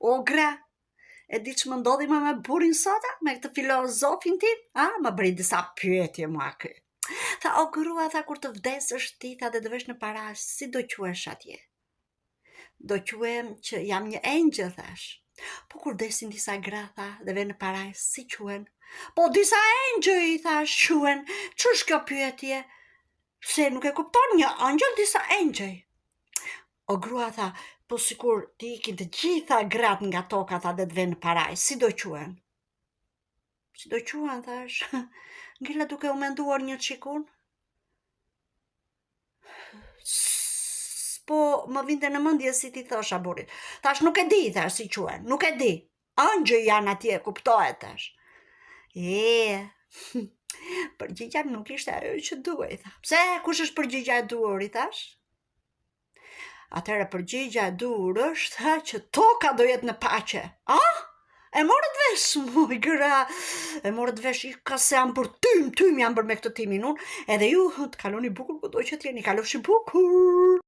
O gra, e di ç'më ndodhi më me burrin sot, a? Me këtë filozofin tim? A, më bëri disa pyetje mua ky. Tha, o grua, tha, kur të vdesësh ti, tha, dhe të vesh në parajsë, si do quhesh atje? Do quhem që jam një engjëll, thash. Po kur vdesin disa gra, tha, dhe venë në parajsë, si quhen? Po disa engjëj, thash, quhen. Ç'është kjo pyetje? Se nuk e kupton një engjëll, disa engjëj. O grua, tha, po sikur të ikin të gjitha gratë nga toka, tha, dhe të venë në parajsë, si do quhen? Si do quhen, thash. Ngela duke u menduar një çik unë. Po më vinte në mendje si t'i thosha burrit. Thash, nuk e di, thash, si quhen, nuk e di. Engjëj janë atje, kuptohet, thash. E, përgjigja nuk ishte ajo që duhej, tha. Pse, kush është përgjigja e duhur, i thash? Atëherë përgjigja e duhur është tha që toka do jetë në paqe. A? E morët vesh, moj gra, e morët vesh, ika se jam bërë tym, tym jam bërë me këtë timin unë, edhe ju të kaloni bukur kudo që të jeni, kalofshi bukur.